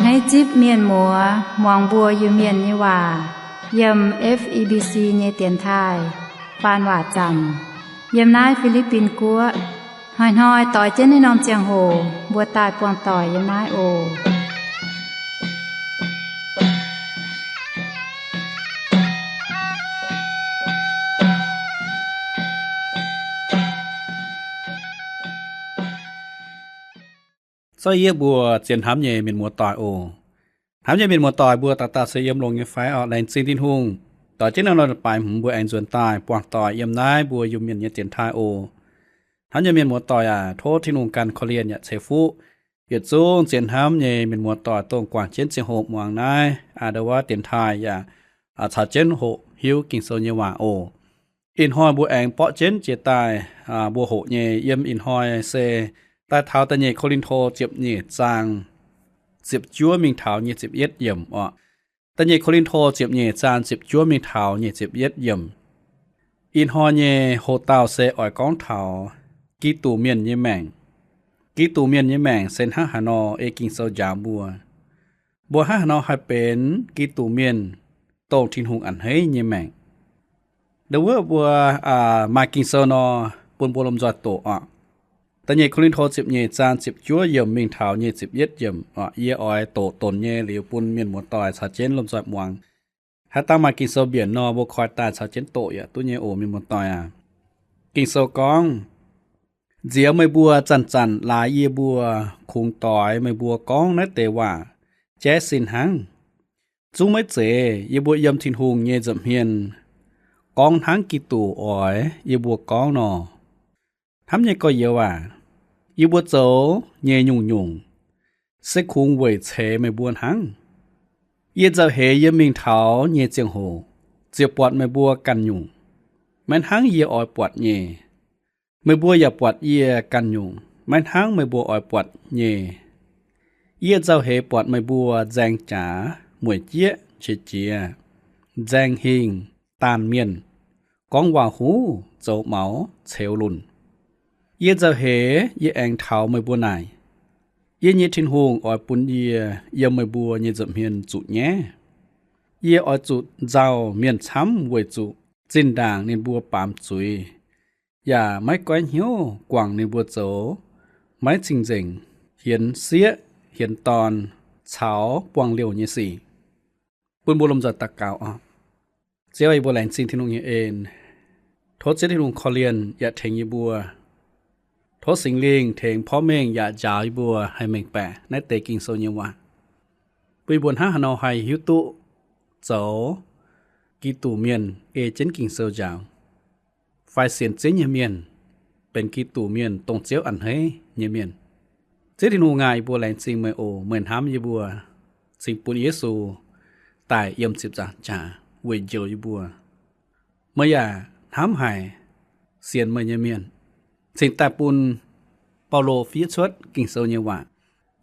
Naaiv zipv mienh muoz muangx mbuo Iu-Mienh nyei waac yiem F E B C nyei dienx taaih faan waac zaamc yiem naaiv Fi^li^bin Guoqv. Hnoi-hnoi doix jienv naaiv norm ziangh hoc mbuo daaih buangh doic yiem naaiv oc. Zorqv yie mbuo zien hnamv nyei mienh muoz doic oc. Hnamv nyei mienh muoz doic mbuo dauh dauh se yiem longx nyei fai orqc? Laengz zingh Tin-Hungh doix jienv naaiv norm leiz-baaix hmz mbuo aengx nzuonx daaih buangh doic yiem naaiv mbuo Iu-Mienh nyei dienx taaih oc. Hnamv nyei mienh muoz doic aac, tov Tin-Hungh ganh korv-lienh yaac ceix fuqv yietc zungv zien hnamv nyei mienh muoz doic dongh guangc jienv ziangh hoc muangx naaiv aa ndo wuov dienx taaih yaac caux jienv hoqc hiuv Ging-Sou nyei waac oc. Ih hnoi mbuo aengx borqv jienv jiex daaih mbuo hoqc nyei yiem ih hnoi se daaih taux da'nyeic Ko^lin^to ziepc nyeic zaang ziepc juov mingh taux nyic ziepc yietv yiemc orqc. Da'nyeic Ko^lin^to ziepc nyeic zaang ziepc juov mingh taux nyic ziepc yietv yiemc. Ih hnoi nyei hoc-dauh se oix gorngv taux Giduc Mienh nyei maengc. Giduc Mienh nyei maengc se hnangv haaix nor ei Ging-Sou njaaux mbuo? Mbuo hnangv haaix nor haih benx Giduc Mienh, dongh Tin-Hungh a'hneiv nyei maengc? Ndo wuov mbuo maaih Ging-Sou nor, bun mbuo lomh nzoih doqc orqc. Da'nyeic Ko^lin^to ziepc nyeic zaang ziepc juov yiemc mingh taux nyic ziepc yietv yiemc orqc. Yie oix doqc donc nyei liuz bun mienh muoz doic caux jienv lomh nzoih muangx. Haaix dauh maaih Ging-Sou mbienc nor, mbuo koi daaih caux jienv doqc yaac duqv nyei oc, mienh muoz doic aac. Ging-Sou gorngv, nziex meih mbuo zanc-zanc laaix yie mbuo kungx doix meih mbuo gorngv naaiv deix waac jaiv sin hnangv. Zungv maiv zeiz yie mbuo yiem Tin-Hungh nyei nza'hmien gorngv hnangv Giduc oix yie mbuo gorngv nor. Hnamv nyei gorx-youz aac, yie mbuo zoux nyei nyungc-nyungc se kungx weic ceix meih mbuo hnangv. Yie nzauh heix yie mingh taux nyei ziangh hoc ziouc buatc meih mbuo ganh nyungc, maiv hnangv yie oix buatc nyei. Meih mbuo yaac buatc yie ganh nyungc, maiv hnangv meih mbuo oix buatc nyei. Yie nzauh heix buatc meih mbuo nzaeng jaax, mueic jieqv, qiex jiez, nzaeng hingh, daanh mienh, gorngv waac-huv, zoux maux, ceux lunh. Yie nzauh heix yie aengx taux meih mbuo naaic. Yie nyei Tin-Hungh oix bun yie yiem meih mbuo nyei nza'hmien zuqc nyaiv. Yie oix zuqc nzauh mienh camv weic zuqc zinh ndaangc ninh mbuo baamz zuiz, yaac maiv goiv hnyouv guangc ninh mbuo zoux maiv cing-nzengc, hienx sieqv hienx dorn caux buangh liouh nyei sic. Bun mbuo lomh nzoih daux gaux oc. Ziouv, yie mbuo laengz zingh Tin-Hungh nyei en. Tov Ziouv Tin-Hungh korv-lienh yaac tengx yie mbuo. Tov Singx Lingh tengx porv mengh yaac njaaux yie mbuo haih mengh baeqc naaiv deix Ging-Sou nyei waac, bun yie mbuo hnangv haaix nor haih hiuv duqv zoux Giduc Mienh ei jienv Ging-Sou njaaux, fai sienx Ziouv nyei mienh, benx Giduc Mienh, dongh Ziouv a'hneiv nyei mienh. Ziouv Tin-Hungh aac, yie mbuo laengz zingh meih oc. Meih hnamv yie mbuo, cingx bun Yesu daaih yiem ziepc nzaangc jaax weic njoux yie mbuo. Meih yaac hnamv haic sienx meih nyei mienh, cingx daaih bun Baulo fiev cuotv Ging-Sou nyei waac.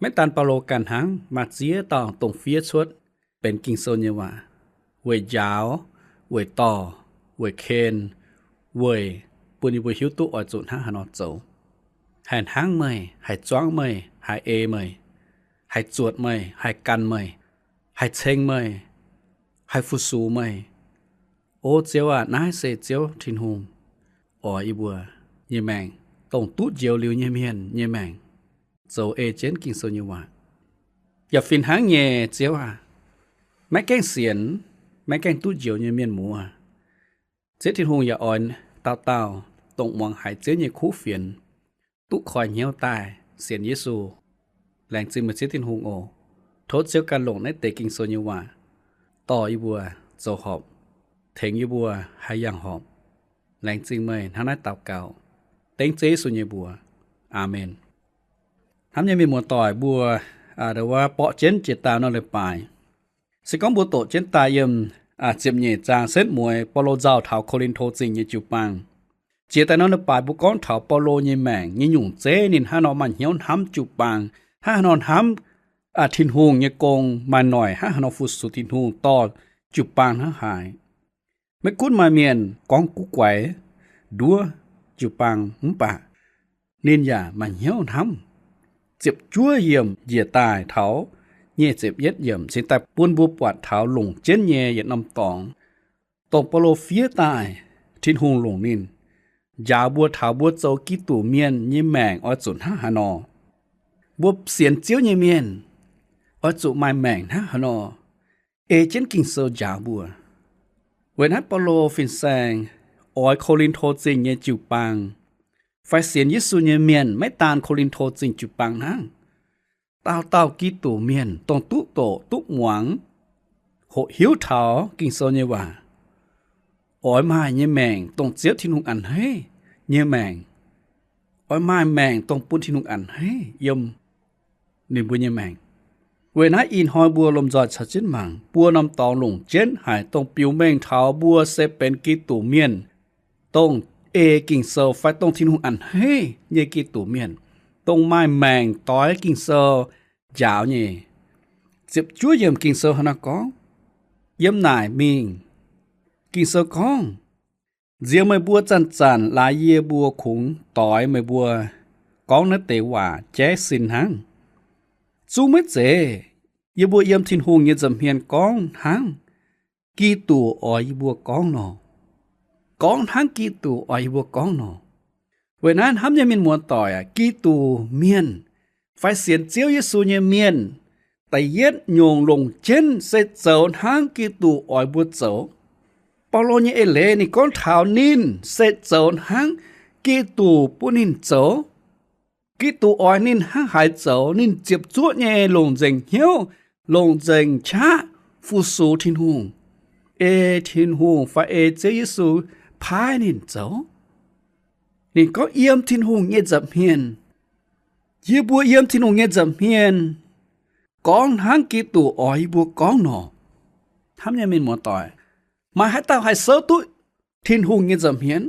Maiv daan Baulo ganh hnangv, maaih ziex dauh dongh fiev cuotv benx Ging-Sou nyei waac weic njaaux, weic dorh, weic ken, weic bun yie mbuo hiuv duqv oix zuqc hnangv haaix nor zoux. Haih hnangv meih, haih zuangv meih, haih ei meih, haih zuotc meih, haih gan meih, haih ceng meih, haih fu-sux meih. O Ziouv aac, naaiv se Ziouv Tin-Hungh oix yie mbuo nyei maengc, dongh duqv njoux liuz nyei mienh nyei maengc, zoux ei jienv Ging-Sou nyei waac. Yaac fih hnangv nyei, Ziouv aac, maiv gaengh sienx, maiv gaengh duqv njoux nyei mienh muoz, Ziouv Tin-Hungh yaac oix dauh dauh dongh muangx haiz Ziouv nyei kuv fienx, duqv koi hnyouv daaih sienx Yesu. Laengz zingh meih Ziouv Tin-Hungh oc. Tov Ziouv ganh longc naaiv deix Ging-Sou nyei waac dorh yie mbuo zoux horpc, tengx yie mbuo haih yangh horpc. Laengz zingh meih. Hnangv naaiv daux gaux dengv Ziouv Yesu nyei mbuox. Aamen. Hnamv nyei mienh muoz-doic mbuo, aa, ndo wuov borqv jienv jiex daaih norm leiz-baaix. Se gorngv mbuo doqc jienv daaih yiem, aa, ziepc nyeic zaang setv mueiz Baulo nzauh taux Ko^lin^to Zingh nyei jiu-baang. Jiex daaih norm leiz-baaix mbuo gorngv taux Baulo nyei maengc nyei nyungc zeiv ninh hnangv haaix nor maaih hnyouv hnamv jiu-baang, hnangv haaix nor hnamv, aa, Tin-Hungh nyei gong, maaih noic hnangv haaix nor fu-sux Tin-Hungh dorh jiu-baang hnangv haaix. Maiv gunv maaih mienh gorngv guv guaix nduov jiu-baang mv baac ninh yaac maaih hnyouv hnamv. Ziepc juov yiemc njiec daaih taux nyic ziepc yietv yiemc cingx daaih bun mbuo buatc taux longc jienv nyei yietc norm dorngx, dongh Baulo fiev daaih Tin-Hungh longc ninh njaaux mbuo taux mbuo zoux Giduc mienh nyei maengc oix zuqc hnangv haaix nor. Mbuo sienx Ziouv nyei mienh oix zuqc maaih maengc hnangv haaix nor, ei jienv Ging-Sou njaaux mbuo. Weic naaiv Baulo fin-saeng oix Ko^lin^to Zingh nyei jiu-baang fai sienx Yesu nyei mienh, maiv daan Ko^lin^to Zingh jiu-baang hnangv, dauh dauh Giduc mienh dongh duqv doqc duqv muangx, hoqc hiuv taux Ging-Sou nyei waac, oix maaih nyei maengc dongh Ziouv Tin-Hungh a'hneiv nyei maengc, oix maaih maengc dongh bun Tin-Hungh a'hneiv yiem ninh mbuo nyei maengc. Weic naaiv ih hnoi mbuo lomh nzoih caux jienv mangc buo norm dorngx longc jienv haic dongh biux mengh taux mbuo se benx Giduc mienh, dongh ei Ging-Sou fai dongh Tin-Hungh a'hneiv nyei Giduc mienh, dongh maaih maengc doix Ging-Sou njaaux nyei. Ziepc juov yiemc Ging-Sou hnangv naaiv gorngv, yiem naaic mingh, Ging-Sou gorngv, nziex meih mbuo zanc-zanc laaix yie mbuo kungx doix meih mbuo gorngv naaiv deix waac jaiv sin hnangv. Zungv maiv zeiz. Yie mbuo yiem Tin-Hungh nyei nza'hmien gorngv hnangv Giduc oix yie mbuo gorngv nor. Gorngv hnangv Giduc oix yie mbuo gorngv nor. Weic naaiv hnamv nyei mienh muoz-doic aac, Giduc mienh fai sienx Ziouv Yesu nyei mienh, da'yietv nyungc longc jienv se zoux hnangv Giduc oix mbuo zoux. Baulo nyei eix leiz ninh gorngv taux ninh se zoux hnangv Giduc bun ninh zoux. Giduc oix ninh hnangv haaix zoux, ninh ziepc zuoqv nyei longc nzengc hnyouv, longc nzengc qaqv fu-sux Tin-Hungh, ei Tin-Hungh fai ei Ziouv Yesu paaiv ninh zoux. Ninh gorngv yiem Tin-Hungh nyei nza'hmien, yie mbuo yiem Tin-Hungh nyei nza'hmien gorngv hnangv Giduc oix yie mbuo gorngv nor. Hnamv nyei mienh muoz-doic, maaih haaix dauh haih souv duqv Tin-Hungh nyei nza'hmien?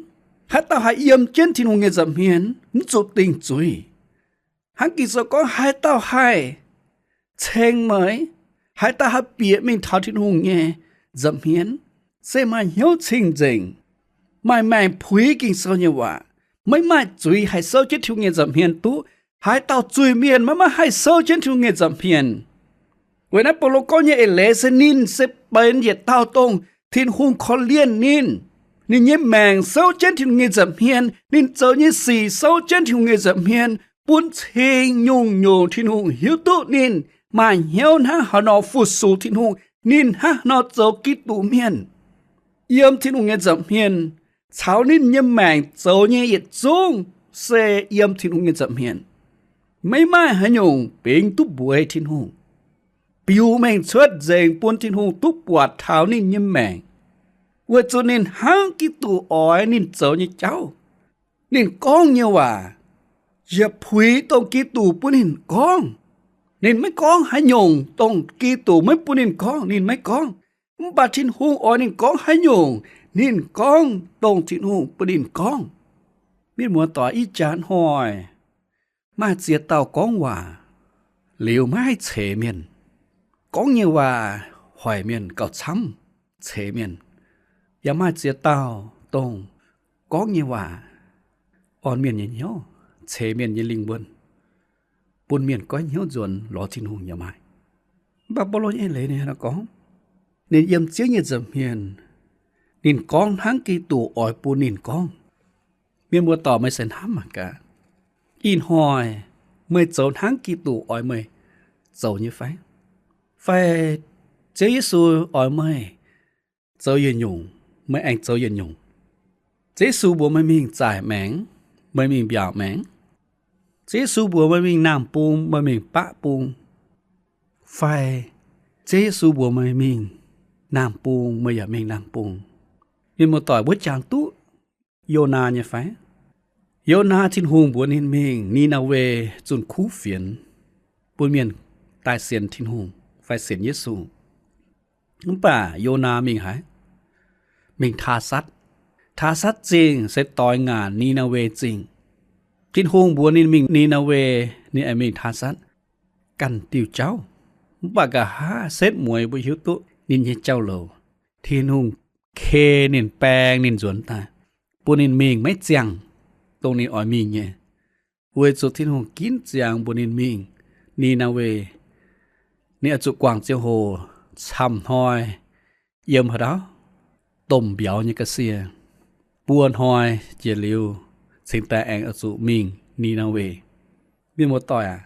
Haaix dauh haih yiem jienv Tin-Hungh nyei nza'hmien mv zuqc dingh zuiz? Hnangv Ging-Sou gorngv, haaix dauh haih ceng meih? Haaix dauh haih bieqc mingh taux Tin-Hungh nyei nza'hmien? Se maaih hnyouv cing-nzengc, maaih maengc puix Ging-Sou nyei waac, maiv maaih zuiz haih souv jienv Tin-Hungh nyei nza'hmien duqv. Haaix dauh zuiz-mienh maiv maaih haih souv jienv Tin-Hungh nyei nza'hmien. Weic naaiv Baulo gorngv nyei eix leiz se ninh se benx yietc dauh dongh Tin-Hungh korv-lienh ninh. Ninh nyei maengc souv jienv Tin-Hungh nyei nza'hmien, ninh zoux nyei sic souv jienv Tin-Hungh nyei nza'hmien, bun cing nyungc-nyungc Tin-Hungh hiuv duqv ninh maaih hnyouv hnangv haaix nor fu-sux Tin-Hungh, ninh hnangv haaix nor zoux Giduc mienh. Yiem Tin-Hungh nyei nza'hmien caux ninh nyei maengc zoux nyei yietc zungv se yiem Tin-Hungh nyei nza'hmien. Maiv maaih haaix nyungc bingx duqv mbueiz Tin-Hungh, biux mengh cuotv nzengc bun Tin-Hungh duqv buatc taux ninh nyei maengc, weic zuqc ninh hnangv Giduc oix ninh zoux nyei jauv. Ninh gorngv nyei waac yaac puix dongh Giduc bun ninh gorngv. Ninh maiv gorngv haaix nyungc dongh Giduc maiv bun ninh gorngv, ninh maiv gorngv. Mv baac Tin-Hungh oix ninh gorngv haaix nyungc, ninh gorngv dongh Tin-Hungh bun ninh gorngv. Mienh muoz-doic, ih jaax hnoi maaih ziex dauh gorngv waac liuz maiv haih ceix mienh. Gorngv nyei waac hoic mienh gauh camv, ceix mienh. Yaac maaih ziex dauh dongh gorngv nyei waac orn mienh nyei hnyouv, ceix mienh nyei lingh wuonh, bun mienh goiv hnyouv nzuonx lorz Tin-Hungh yaac maaih. Mv baac Baulo nyei eix leiz ninh gorngv, ninh yiem Ziouv nyei nza'hmien, ninh gorngv hnangv Giduc oix bun ninh gorngv. Mienh muoz-doic, meih se hnamv mangc gaax, ih hnoi meih zoux hnangv Giduc oix meih zoux nyei fai? Fai Ziouv Yesu oix meih zoux yietc nyungc, meih aengx zoux yietc nyungc? Ziouv Yesu mbuox meih mingh zaaic maengx, meih mingh mbiaauc maengx. Ziouv Yesu mbuox meih mingh naamh bung, meih mingh baqv bung. Fai Ziouv Yesu mbuox meih mingh naamh bung, meih yaac mingh naamh bung. Mienh muoz-doic, mbuo jangx duqv Yonaa nyei fai? Yonaa, Tin-Hungh mbuox ninh mingh Ni^naa^we zunh kuv fienx, bun mienh daaih sienx Tin-Hungh fai sienx Yesu. Mv baac Yonaa mingh haaix? Mingh Taasatv. Taasatv Zingh se doix ngaanc Ni^naa^we Zingh. Tin-Hungh mbuox ninh mingh Ni^naa^we, ninh aengx mingh Taasatv, ganh diuh jauv. Mv baac nqa'haav setv mueiz mbuo hiuv duqv ninh nyei jauv-louc. Tin-Hungh kei ninh, baeng ninh nzuonx daaih, bun ninh mingh maiv ziangh dongh ninh oix mingh nyei, weic zuqc Tin-Hungh ginv ziangx mbuox ninh mingh Ni^naa^we. Ninh oix zuqc guangc ziangh hoc camv hnoi yiem haaix dauh domh mbiauz nyei ga'sie, buo hnoi jiex liuz cingx daaih aengx oix zuqc mingh Ni^naa^we. Mienh muoz-doic aac,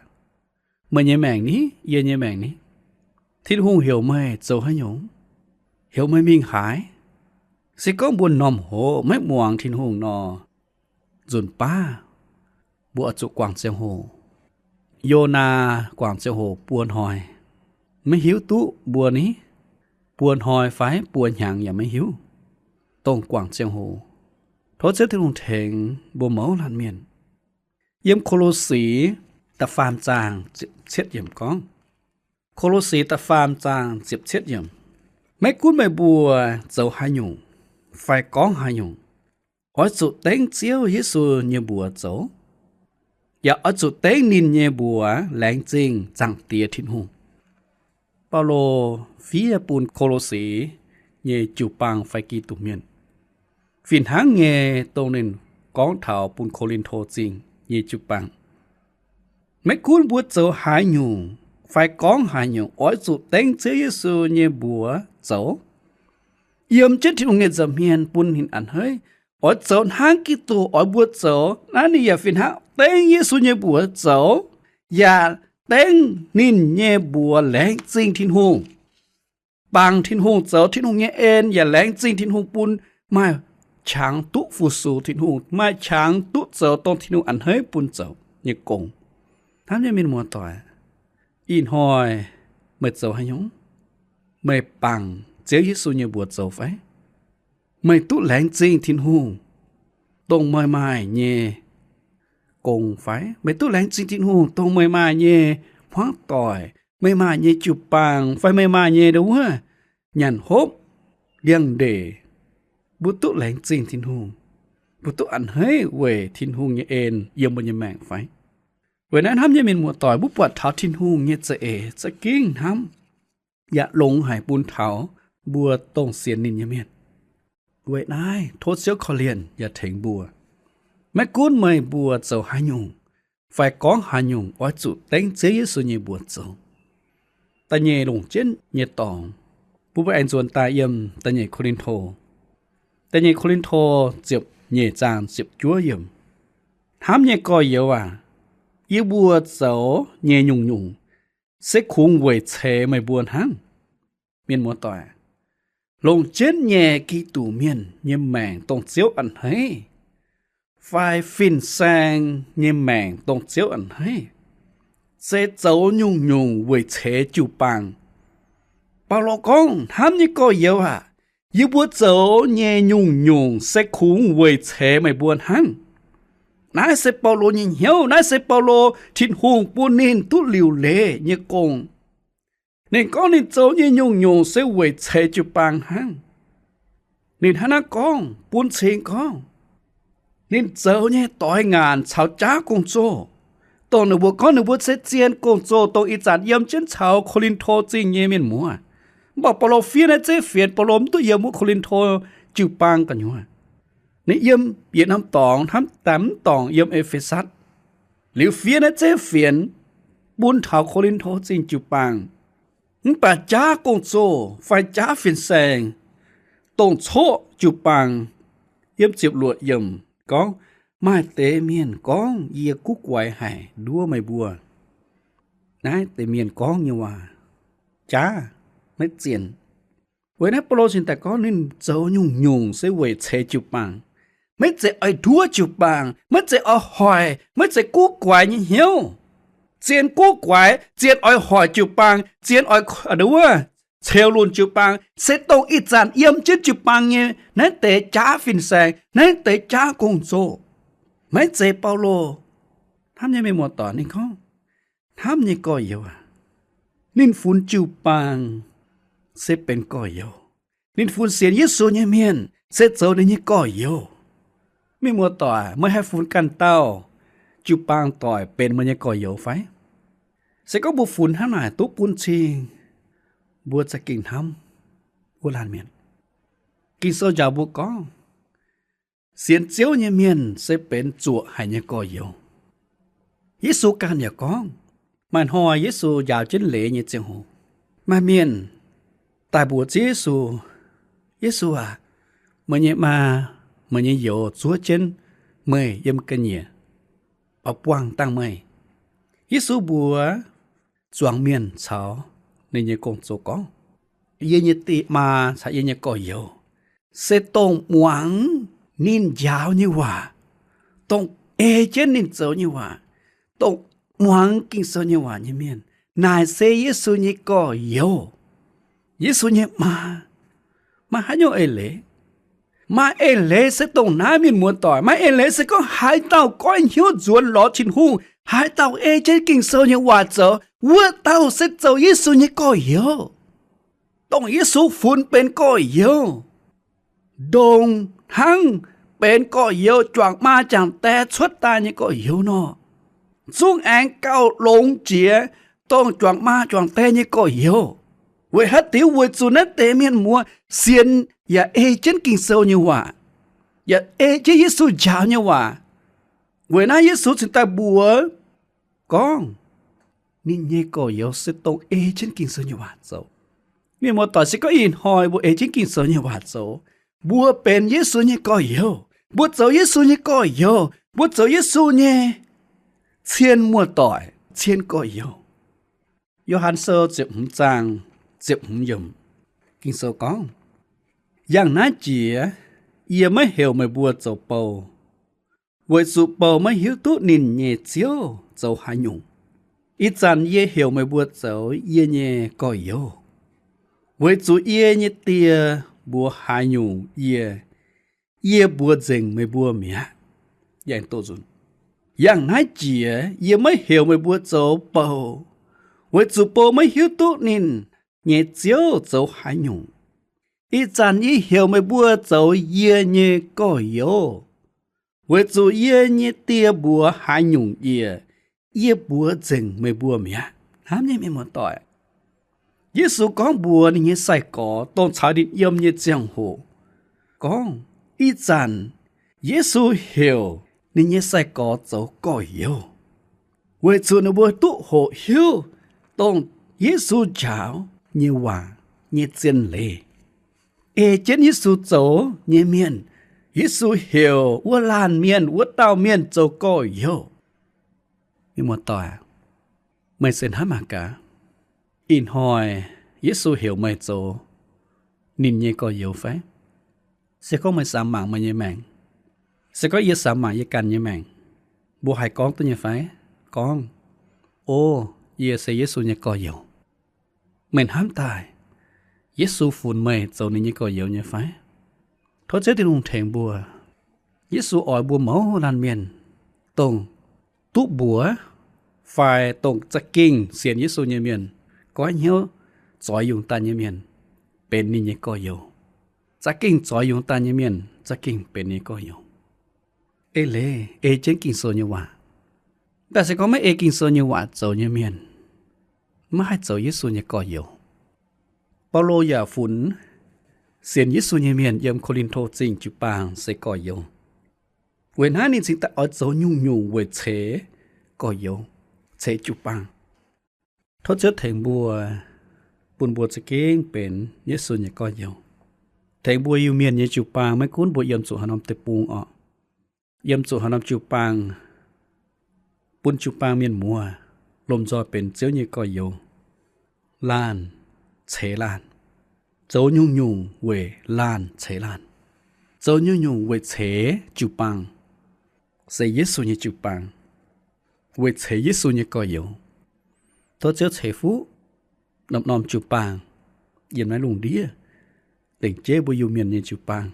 meih nyei maengc ni, yie nyei maengc ni, Tin-Hungh heuc meih zoux haaix nyungc? Heuc meih mingh haaix? Se gorngv mbuo m'normh hoz maiv muangx Tin-Hungh nor, nzunc baav mbuo oix zuqc guangc ziangh hoc. Yonaa guangc ziangh hoc buo hnoi, maiv hiuv duqv mbuo ni, buo hnoi fai buo hnyangx yaac maiv hiuv, dongh guangc ziangh hoc. Tov Ziouv Tin-Hungh tengx mbuo mouz laanh mienh. Yiem Ko^lo^si da'faam zaang ziepc cietv yiemc gorngv, Ko^lo^si da'faam zaang ziepc cietv yiemc, maiv gunv meih mbuo zoux haaix nyungc fai gorngv haaix nyungc, oix zuqc dengv Ziouv Yesu nyei mbuox zoux, yaac oix zuqc dengv ninh nyei mbuox laengz zingh Zaangc Diex Tin-Hungh. Baulo fiev bun Ko^lo^si nyei jiu-baang fai Giduc mienh, fih hnangv nyei dongh ninh gorngv taux bun Ko^lin^to Zingh nyei jiu-baang. Maiv gunv mbuo zoux haaix nyungc fai gorngv haaix nyungc, oix zuqc dengv Ziouv Yesu nyei mbuox zoux, yiem jienv Tin-Hungh nyei nza'hmien bun ninh a'hneiv. Oix zoux hnangv Giduc oix mbuo zoux. Naaiv ninh yaac fih hnangv dengv Yesu nyei mbuox zoux, yaac dengv ninh nyei mbuox laengz zingh Tin-Hungh, bangc Tin-Hungh zoux Tin-Hungh nyei en, yaac laengz zingh Tin-Hungh bun maaih qangx duqv fu-sux Tin-Hungh, maaih qangx duqv zoux dongh Tin-Hungh a'hneiv bun zoux nyei gong. Hnamv nyei mienh muoz-doic, ih hnoi meih zoux haaix nyungc? Meih bangc Ziouv Yesu nyei mbuox zoux fai? Meih duqv laengz zingh Tin-Hungh dongh meih maaih nyei gong fai? Meih duqv laengz zingh Tin-Hungh dongh meih maaih nyei hmuangv doic, meih maaih nyei jiu-baang fai meih maaih nyei ndo wuov nyanc hopv, liangx-ndeic? Mbuo duqv laengz zingh Tin-Hungh, mbuo duqv a'hneiv weic Tin-Hungh nyei en yiem mbuo nyei maengc fai? Weic naaiv hnamv nyei mienh muoz-doic, mbuo buatc taux Tin-Hungh nyei za'eix za'gengh hnamv yaac longx haic bun taux mbuo dongh sienx ninh nyei mienh. Weic naaiv tov Ziouv korv-lienh yaac tengx mbuo. Maiv gunv meih mbuo zoux haaix nyungc fai gorngv haaix nyungc, oix zuqc dengv Ziouv Yesu nyei mbuox zoux. Da'nyeic longc jienv nyei dorngx, mbuo mbuo aengx nzuonx daaih yiem da'nyeic Ko^lin^to. Da'nyeic Ko^lin^to ziepc nyeic zaang ziepc juov yiemc. Hnamv nyei gorx-youz aac, yie mbuo zoux nyei nyungc-nyungc se kungx weic ceix meih mbuo hnangv. Mienh muoz-doic, longc jienv nyei Giduc mienh nyei maengc dongh Ziouv a'hneiv, fai fin-saeng nyei maengc dongh Ziouv a'hneiv, se zoux nyungc-nyungc weic ceix jiu-baang. Baulo gorngv, hnamv nyei gorx-youz aac, yie mbuo zoux nyei nyungc-nyungc se kungx weic ceix meih mbuo hnangv. Naaiv se Baulo nyei hnyouv, naaiv se Baulo Tin-Hungh bun ninh duqv liuc leiz nyei gong. Ninh gorngv ninh zoux nyei nyungc-nyungc se weic ceix jiu-baang hnangv. Ninh hnangv naaiv gorngv, bun cing gorngv, ninh zoux nyei doix ngaanc caux jaav gong-zoh, dongh ninh mbuo gorngv ninh mbuo se zien gong-zoh, dongh ih zanc yiem jienv caux Ko^lin^to Zingh nyei mienh muoz. Mv baac Baulo fiev naaiv zeiv fienx, Baulo mv duqv yiem wuov Ko^lin^to jiu-baang gu'nyuoz. Ninh yiem yietc norm dorngx hnamv, daaih mv dorngc yiem E^fe^satv, liuz fiev naaiv zeiv fienx bun taux Ko^lin^to Zingh jiu-baang. Mv baac jaav gong-zoh fai jaav fin-saeng, dongh coqv jiu-baang, yiem ziepc luoqc yiemc gorngv, maaih deix mienh gorngv yie guv guaix haic nduov meih mbuo. Naaiv deix mienh gorngv nyei waac jaav, maiv zien. Weic naaiv Baulo cingx daaih gorngv ninh zoux nyungc-nyungc se weic ceix jiu-baang. Maiv zeiz oix nduov jiu-baang, maiv zeiz oix hoic, maiv zeiz guv guaix nyei hnyouv. Zien guv guaix, zien oix hoic jiu-baang, zien oix wuov ceux lunc jiu-baang, se dongh ih zanc yiem jienv jiu-baang nyei naaiv deix jaav fin-saeng, naaiv deix jaav gong-zoh. Maiv zeiz Baulo. Hnamv nyei mienh muoz-doic, ninh gorngv, hnamv nyei gorx-youz aac, ninh funx jiu-baang se benx gorx-youz. Ninh funx sienx Yesu nyei mienh se zoux ninh nyei gorx-youz. Mienh muoz-doic, meih haih funx ganh dauh jiu-baang doic benx meih nyei gorx-youz fai? Se gorngv mbuo funx hnangv naaic duqv bun cing, mbuo za'gengh hnamv wuov laanh mienh. Ging-Sou njaaux mbuo gorngv, sienx Ziouv nyei mienh se benx zuoqc haic nyei gorx-youz. Yesu ganh yaac gorngv, maaih hnoi Yesu njaaux jienv leiz nyei ziangh hoc, Maaih mienh daaih mbuox Ziouv Yesu, Yesu aac, meih nyei maa, meih nyei youz zuov jienv meih yiem ga'nyiec oix buangh dangh meih. Yesu mbuox zuangx mienh caux ninh nyei gong-zoh gorngv, yie nyei die maa caux yie nyei gorx-youz se dongh muangx ninh njaaux nyei waac, dongh ei jienv ninh zoux nyei waac, dongh muangx Ging-Sou nyei waac nyei mienh. Naaic se Yesu nyei gorx-youz, Yesu nyei maa. Maaih haaix nyungc eix leiz? Maaih eix leiz se dongh naaiv, mienh muoz-doic. Maaih eix leiz se gorngv haaix dauh goiv hnyouv nzuonx lorz Tin-Hungh, haaix dauh ei jienv Ging-Sou nyei waac zoux, wuov dauh se zoux Yesu nyei gorx-youz, dongh Yesu funx benx gorx-youz, ndongc hnangv benx gorx-youz juangc maa juangc die cuotv daaih nyei gorx-youz nor, zungv aengx gauh longx jiex dongh juangc maa juangc die nyei gorx-youz. Weic haaix diuc? Weic zuqc naaiv deix mienh muoz sienx yaac ei jienv Ging-Sou nyei waac, yaac ei jienv Yesu njaaux nyei waac. Weic naaiv Yesu cingx daaih mbuox gorngv, ninh nyei gorx-youz se dongh ei jienv Ging-Sou nyei waac zoux. Mienh muoz-doic, se gorngv ih hnoi mbuo ei jienv Ging-Sou nyei waac zoux, mbuo benx Yesu nyei gorx-youz, mbuo zoux Yesu nyei gorx-youz, mbuo zoux Yesu nyei cien muoz-doic, cien gorx-youz. Yo^han Sou ziepc hmz zaang ziepc hmz yiemc, Ging-Sou gorngv, Yangh naaiv jiex yie maiv heuc meih mbuo zoux bou, weic zuqc bou maiv hiuv duqv ninh nyei ziouv zoux haaix nyungc. Ih zanc yie heuc meih mbuo zoux yie nyei gorx-youz, weic zuqc yie nyei Die mbuox haaix nyungc yie, yie mbuox nzengc meih mbuo mi'aqv. Yangh naaiv jiex yie maiv heuc meih mbuo zoux bou, weic zuqc bou maiv hiuv duqv ninh nyei ziouv zoux haaix nyungc. Ih zanc yie heuc meih mbuo zoux yie nyei gorx-youz, weic zuqc yie nyei Die mbuox haaix nyungc yie, yie mbuox nzengc meih mbuo mi'aqv. Hnamv nyei mienh muoz-doic, Yesu gorngv mbuox ninh nyei sai-gorx dongh caux ninh yiem nyei ziangh hoc gorngv, ih zanc Yesu heuc ninh nyei sai-gorx zoux gorx-youz, weic zuqc ninh mbuo duqv hoqc hiuv dongh Yesu njaaux nyei waac nyei zien leiz. Ei jienv Yesu zoux nyei mienh, Yesu heuc wuov laanh mienh, wuov dauh mienh zoux gorx-youz. Mienh muoz-doic, meih se hnamv mangc gaax, ih hnoi Yesu heuc meih zoux ninh nyei gorx-youz fai? Se gorngv meih samx mangc meih nyei maengc, se gorngv yie samx mangc yie ganh nyei maengc, mbuo haih gorngv duqv nyei fai? Gorngv, O, yie se Yesu nyei gorx-youz. Meih hnamv daaih, Yesu funx meih zoux ninh nyei gorx-youz nyei fai? Tov Ziouv Tin-Hungh tengx mbuo. Yesu oix mbuo mouz laanh mienh dongh duqv mbuox fai dongh za'gengh sienx Yesu nyei mienh, goiv hnyouv zoix yungz daaih nyei mienh, benx ninh nyei gorx-youz. Za'gengh zoix yungz daaih nyei mienh za'gengh benx ninh nyei gorx-youz. Eix leiz ei jienv Ging-Sou nyei waac. Mv baac se gorngv maiv ei Ging-Sou nyei waac zoux nyei mienh, maiv haih zoux Yesu nyei gorx-youz. Baulo yaac funx sienx Yesu nyei mienh yiem Ko^lin^to Zingh jiu-baang se gorx-youz. Weic naaiv ninh cingx daaih oix zoux nyungc-nyungc weic ceix gorx-youz, ceix jiu-baang. Tov Ziouv tengx mbuo, bun mbuo za'gengh benx Yesu nyei gorx-youz. Tengx mbuo Iu-Mienh nyei jiu-baang, maiv gunv mbuo yiem zuqc haaix norm deic-bung orqc, yiem zuqc haaix norm jiu-baang, bun jiu-baang mienh muoz lomh nzoih benx Ziouv nyei gorx-youz, laanh ceix laanh, zoux nyungc-nyungc weic laanh ceix laanh, zoux nyungc-nyungc weic ceix jiu-baang, se Yesu nyei jiu-baang, weic ceix Yesu nyei gorx-youz. Tov Ziouv ceix fuqv norm-norm jiu-baang yiem naaiv lungh ndiev, lengc jeiv mbuo Iu-Mienh nyei jiu-baang,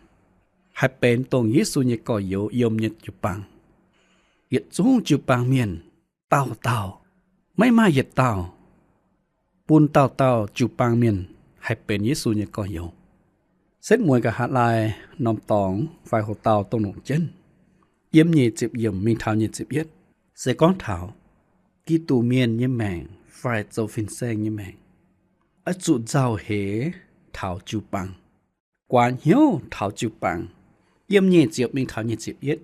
haih benx dongh Yesu nyei gorx-youz yiem nyei jiu-baang. Yietc zungv jiu-baang mienh dauh dauh, maiv maaih yietc dauh, bun dauh dauh jiu-baang mienh haih benx Yesu nyei gorx-youz. Setv mueiz nqa'haav laai norm dorngx fai hoc dauh dongh longc jienv, yiem nyic ziepc yiemc mingh taux nyic ziepc yietv, se gorngv taux Giduc mienh nyei maengc fai zoux fin-saeng nyei maengc, oix zuqc nzauh heix taux jiu-baang, guaax hnyouv taux jiu-baang. Yiem nyic ziepc mingh taux nyic ziepc yietv,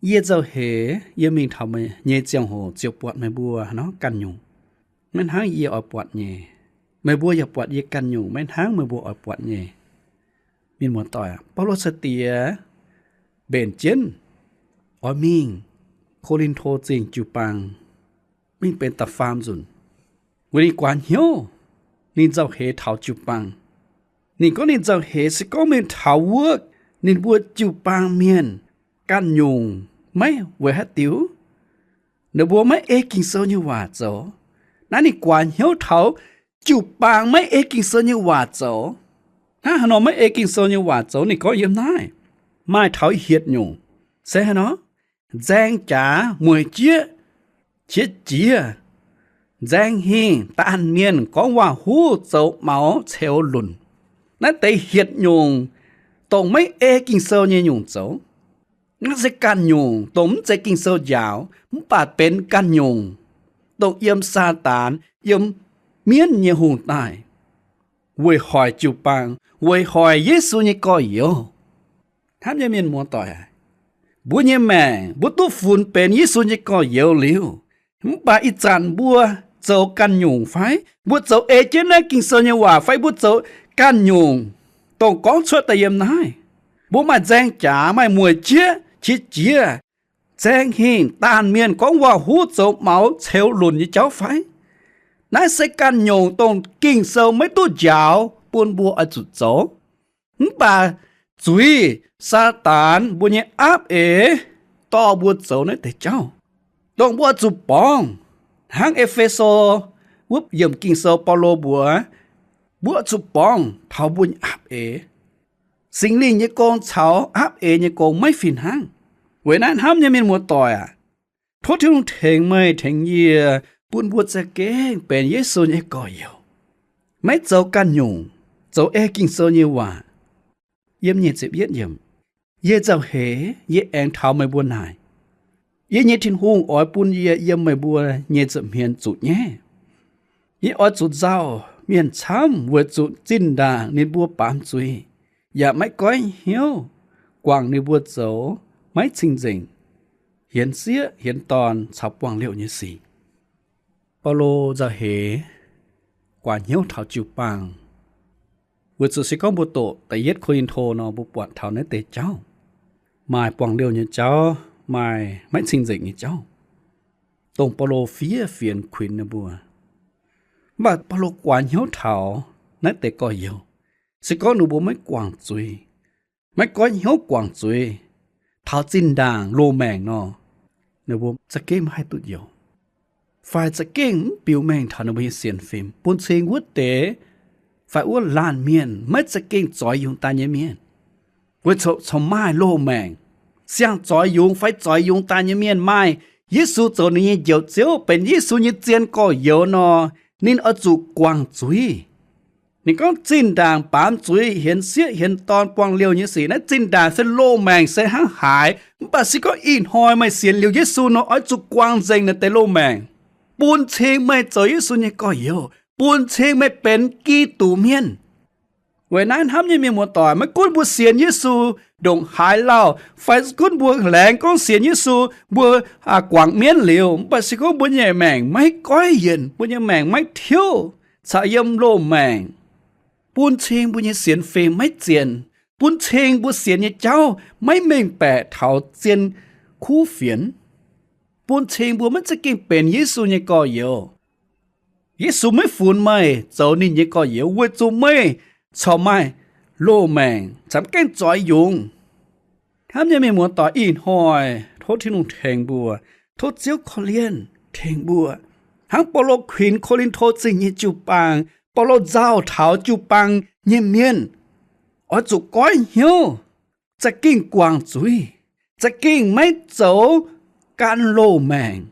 yie nzauh heix yie mingh taux meih nyei ziangh hoc ziouc buatc meih mbuo nor ganh nyungc, maiv hnangv yie oix buatc nyei. Meih mbuo yaac buatc yie ganh nyungc maiv hnangv meih mbuo oix buatc nyei. Mienh muoz-doic, Baulo sai-diex mbenc jienv oix mingh Ko^lin^to Zingh jiu-baang, mingh benx da'faam nzunc. Weic ninh guaax hnyouv, ninh nzauh heix taux jiu-baang. Ninh gorngv ninh nzauh heix se gorngv mingh taux wuov ninh mbuo jiu-baang mienh ganh nyungc maiv weic haaix diuc, ninh mbuo maiv ei Ging-Sou nyei waac zoux. Naaiv ninh guaax hnyouv taux jiu-baang maiv ei Ging-Sou nyei waac zoux. Hnangv haaix nor maiv ei Ging-Sou nyei waac zoux? Ninh gorngv yiem naaiv maaih taux hietc nyungc, se haaix nor? Nzaeng jaax mueic jieqv qiex jiez, nzaeng hingh daanh mienh gorngv waac-huv zoux maux ceux lunc. Naaiv deix hietc nyungc dongh maiv ei Ging-Sou nyei nyungc zoux. Naaiv se ganh nyungc dongh mv zeiz Ging-Sou njaaux, mv baac benx ganh nyungc dongh yiem Saadaan, yiem mienv nyei hungh daaih weic hoic jiu-baang, weic hoic Yesu nyei gorx-youz. Hnamv nyei mienh muoz-doic aac, mbuo nyei maengc mbuo duqv funx benx Yesu nyei gorx-youz liuz, mv baac ih zanc mbuo zoux ganh nyungc fai mbuo zoux ei jienv naaiv Ging-Sou nyei waac fai mbuo zoux ganh nyungc dongh gorngv cuotv daaih yiem naaiv. Mbuo maaih nzaeng jaax, maaih mueic jieqv qiex jiez, nzaeng hingh daanh mienh gorngv waac-huv zoux maux ceux lunc nyei jauv fai? Naaiv se ganh nyungc dongh Ging-Sou maiv duqv njaaux bun mbuo oix zuqc zoux. Mv baac zuiz Saadaan mbuo nyei aapv eix dorh mbuo zoux naaiv deix jauv, dongh mbuo oix zuqc borngz. Hnangv E^fe^so wuov yiemc Ging-Sou Baulo mbuox, mbuo oix zuqc borngz taux mbuo nyei aapv eix. Singx Lingh nyei gong caux aapv eix nyei gong maiv fih hnangv. Weic naaiv hnamv nyei mienh muoz-doic aac, tov Tin-Hungh tengx meih tengx yie bun mbuo za'gengh benx Yesu nyei gorx-youz, maiv zoux ganh nyungc, zoux ei Ging-Sou nyei waac. Yiem nyic ziepc yietv yiemc, yie nzauh heix, yie aengx taux meih mbuo naaic. Yie nyei Tin-Hungh oix bun yie yiem meih mbuo nyei nza'hmien zuqc nyaiv. Yie oix zuqc nzauh mienh camv weic zuqc zinh ndaangc ninh mbuo baamz zuiz, yaac maiv goiv hnyouv guangc ninh mbuo zoux maiv cing-nzengc, hienx sieqv hienx dorn caux buangh liouh nyei sic. Baulo nzauh heix guaax hnyouv taux jiu-baang, weic zuqc se gorngv mbuo doqc da'yietv Ko^lin^to nor, mbuo buatc taux naaiv deix jauv, maaih buangh liouh nyei jauv, maaih maiv cing-nzengc nyei jauv, dongh Baulo fiev fienx kuinx ninh mbuo. Mv baac Baulo guaax hnyouv taux naaiv deix gorx-youz, se gorngv ninh mbuo maiv guangc zuiz, maiv goiv hnyouv guangc zuiz, taux zinh ndaangc loz-maengc nor, ninh mbuo za'gengh maiv haih duqv njoux, fai za'gengh mv biux mengh taux ninh mbuo nyei sienx fim. Bun cing wuov deix fai wuov laanh mienh maiv za'gengh zoix yungz daaih nyei mienh, weic zuqc corc maaih loz-maengc, siang-zoix yungz fai zoix yungz daaih nyei mienh maaih Yesu zoux ninh nyei Njoux Ziouv, benx Yesu nyei zien gorx-youz nor, ninh oix zuqc guangc zuiz. Ninh gorngv zinh ndaangc baamz zuiz, hienx sieqv hienx dorn, buangh liouh nyei sic. Naaiv zinh ndaangc se loz-maengc se hnangv haaix, mv baac se gorngv ih hnoi meih sienx liuz Yesu nor, oix zuqc guangc nzengc naaiv deix loz-maengc, bun cing meih zoux Yesu nyei gorx-youz, bun cing meih benx Giduc mienh. Weic naaiv hnamv nyei mienh muoz-doic, maiv gunv mbuo sienx Yesu ndongc haaix lauh, fai gunv mbuo laengz gorngv sienx Yesu, mbuo guangc mienv liuz, mv baac se gorngv mbuo nyei maengc maiv goiv yienc, mbuo nyei maengc maiv tiuv, caux yiem loz-maengc, bun cing mbuo nyei sienx fim maiv zienx, bun cing mbuo sienx nyei jauv maiv mengh baeqc taux zien kuv fienx, bun cing mbuo maiv za'gengh benx Yesu nyei gorx-youz. Yesu maiv funx meih zoux ninh nyei gorx-youz weic zuqc meih corc maaih loz-maengc, camv gaengh zoix yungz. Hnamv nyei mienh muoz-doic, ih hnoi tov Tin-Hungh tengx mbuo, tov Ziouv korv-lienh tengx mbuo, hnangv Baulo kuinx Ko^lin^to Zingh nyei jiu-baang, Baulo nzauh taux jiu-baang nyei mienh, oix zuqc goiv hnyouv, za'gengh guangc zuiz, za'gengh maiv zoux gan loz-maengc.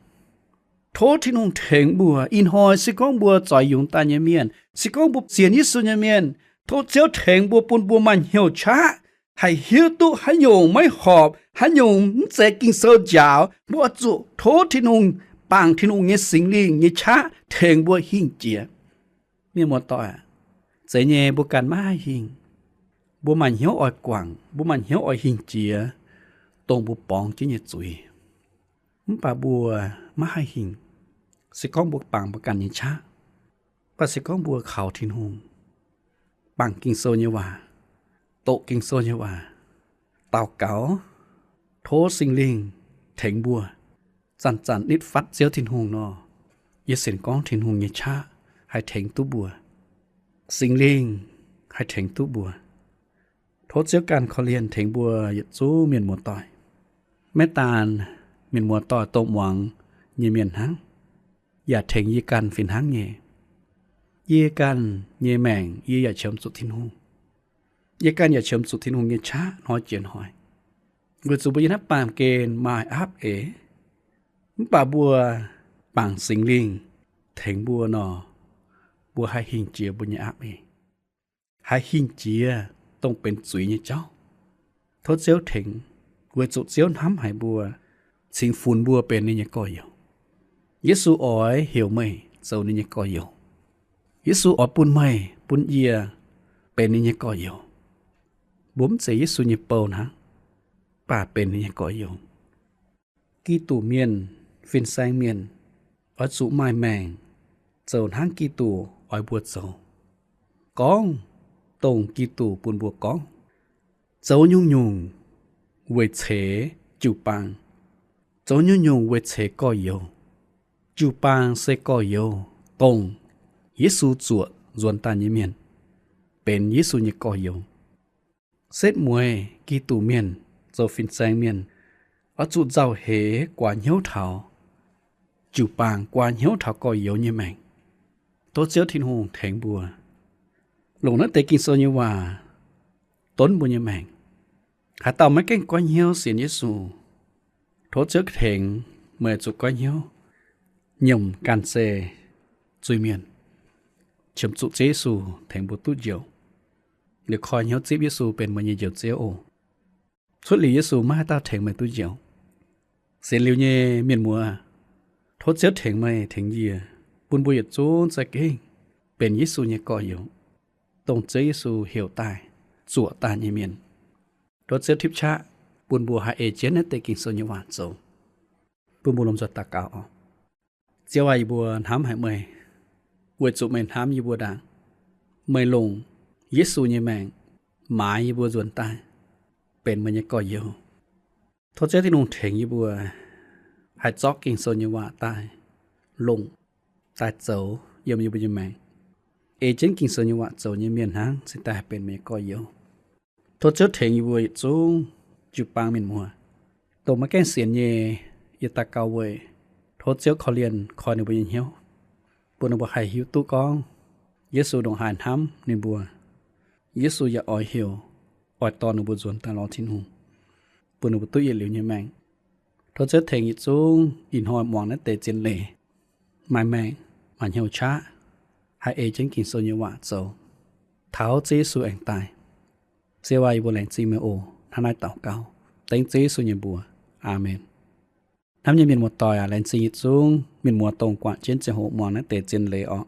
Tov Tin-Hungh tengx mbuo ih hnoi, se gorngv mbuo zoix yungz daaih nyei mienh, se gorngv mbuo sienx Yesu nyei mienh, tov Ziouv tengx mbuo, bun mbuo maaih hnyouv qaqv, haih hiuv duqv haaix nyungc maiv horpc, haaix nyungc mv zeiz Ging-Sou njaaux, mbuo oix zuqc tov Tin-Hungh, bangc Tin-Hungh nyei Singx Lingh nyei qaqv tengx mbuo hingh jiex. Mienh muoz-doic, zeiz nyei mbuo ganh maiv haih hingh. Mbuo maaih hnyouv oix guangc, mbuo maaih hnyouv oix hingh jiex dongh mbuo borngz jienv nyei zuiz. Mv baac mbuo maiv haih hingh, se gorngv mbuo bangc mbuo ganh nyei qaqv. Baac se gorngv mbuo kaux Tin-Hungh, bangc Ging-Sou nyei waac, doqc Ging-Sou nyei waac, daux gaux, tov Singx Lingh tengx mbuo, zanc-zanc nitv fatv Ziouv Tin-Hungh nor, yie sienx gorngv Tin-Hungh nyei qaqv haih tengx duqv mbuo. Singx Lingh haih tengx duqv mbuo. Tov Ziouv ganh korv-lienh tengx mbuo yietc zungv mienh muoz-doic. Maiv daan mienh muoz-doic dongh muangx nyei mienh hnangv, yaac tengx yie ganh fih hnangv nyei. Yie ganh nyei maengc yie yaac qiemx zuqc Tin-Hungh. Yie ganh yaac qiemx zuqc Tin-Hungh nyei qaqv hnoi jiex hnoi, weic zuqc mbuo yiem naaiv baamh gen maaih aapv eix. Mv baac mbuo bangc Singx Lingh tengx mbuo nor, mbuo haih hingh jiex mbuo nyei aapv eix, haih hingh jiex dongh benx zuiz nyei jauv. Tov Ziouv tengx, weic zuqc Ziouv hnamv haic mbuo, cingx funx mbuo benx ninh nyei gorx-youz. Yesu oix heuc meih zoux ninh nyei gorx-youz. Yesu oix bun meih bun yie benx ninh nyei gorx-youz. Mbuo mv zeiz Yesu nyei bou hnangv, mv baac benx ninh nyei gorx-youz. Giduc mienh, fin-saeng mienh, oix zuqc maaih maengc zoux hnangv Giduc oix mbuo zoux, gorngv dongh Giduc bun mbuo gorngv, zoux nyungc-nyungc weic ceix jiu-baang, zoux nyungc-nyungc weic ceix gorx-youz. Jiu-baang se gorx-youz, dongh Yesu zuoqc nzuonx daaih nyei mienh, benx Yesu nyei gorx-youz. Setv mueiz Giduc mienh zoux fin-saeng mienh oix zuqc nzauh heix guaax hnyouv taux jiu-baang, guaax hnyouv taux gorx-youz nyei maengc. Tov Ziouv Tin-Hungh tengx mbuo longc naaiv deix Ging-Sou nyei waac donv mbuo nyei maengc. Haaix dauh maiv gaengh goiv hnyouv sienx Yesu, tov Ziouv tengx meih zuqc goiv hnyouv, nyiemc ganh se zuiz-mienh, qiemx zuqc Ziouv Yesu tengx mbuo duqv njoux. Liuz koi hnyouv zipv Yesu benx meih nyei Njoux Ziouv oc. Cuotv liuz Yesu maiv haaix dauh tengx meih duqv njoux. Sienx liuz nyei mienh muoz, tov Ziouv tengx meih tengx yie, bun mbuo yietc zungv za'gengh benx Yesu nyei gorx-youz, dongh Ziouv Yesu heuc daaih, zuoqc daaih nyei mienh. Tov Ziouv tipv qaqv bun mbuo haih ei jienv naaiv deix Ging-Sou nyei waac zoux. Bun mbuo lomh nzoih daux gaux oc. Ziouv aac, yie mbuo hnamv haic meih, weic zuqc meih hnamv yie mbuo ndaangc. Meih longc Yesu nyei maengc maaiz yie mbuo nzuonx daaih benx meih nyei gorx-youz. Tov Ziouv Tin-Hungh tengx yie mbuo haih zorqv Ging-Sou nyei waac daaih longc, daaih zoux yiem yie mbuo nyei maengc. Ei jienv Ging-Sou nyei waac zoux nyei mienh hnangv cingx daaih haih benx meih nyei gorx-youz. Tov Ziouv tengx yie mbuo yietc zungv jiu-baang mienh muoz, dongh maiv gaengh sienx nyei, yie daux gaux weic tov Ziouv korv-lienh koi ninh mbuo nyei hnyouv, bun ninh mbuo haih hiuv duqv gorngv Yesu ndongc haaix hnamv ninh mbuo. Yesu yaac oix heuc, oix dorh ninh mbuo nzuonx daaih lorz Tin-Hungh, bun ninh mbuo duqv yietc liuz nyei maengc. Tov Ziouv tengx yietc zungv ih hnoi muangx naaiv deix zien leiz, maaih maengc, maaih hnyouv qaqv, haih ei jienv Ging-Sou nyei waac zoux, taux Ziouv Yesu aengx daaih. Ziouv aac, yie mbuo laengz zingh meih oc. Hnangv naaiv daux gaux dengv Ziouv Yesu nyei mbuox. Aamen. Hnamv nyei mienh muoz-doic aac, laengz zingh yietc zungv mienh muoz dongh guangc jienv ziangh hoc muangx naaiv deix zien leiz oc.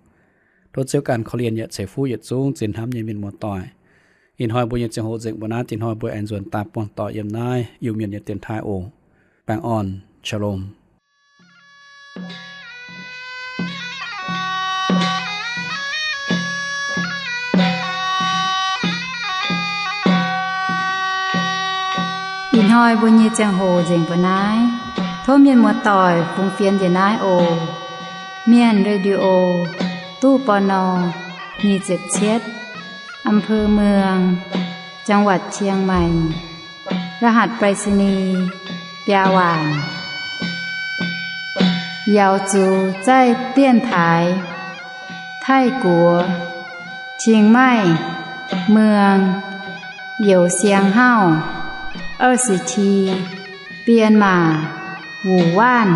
Tov Ziouv ganh korv-lienh yaac ceix fuqv yietc zungv zien hnamv nyei mienh muoz-doic. Ih hnoi mbuo nyei ziangh hoc nzengc mbuo naaiv. Ih hnoi mbuo aengx nzuonx daaih buangh doic yiem naaiv Iu-Mienh nyei dienx taaih oc. Baengh orn. Shalom. Ih hnoi mbuo nyei ziangh hoc nzengc mbuo naaiv. Tov mienh muoz-doic fungx fienx njiec naaiv oc. Mienh Radio, ตู้ ปณ. nyic ziepc cietv, อำเภอเมือง จังหวัดเชียงใหม่ รหัสไปรษณีย์ biaa waanc. Yaux zuqc zaih dienx taaix Taiv-Guoqv, Chiang Mai, เมือง Youz Siang Hauv, 二十七, Bienh Maac, Wuonh Waanc.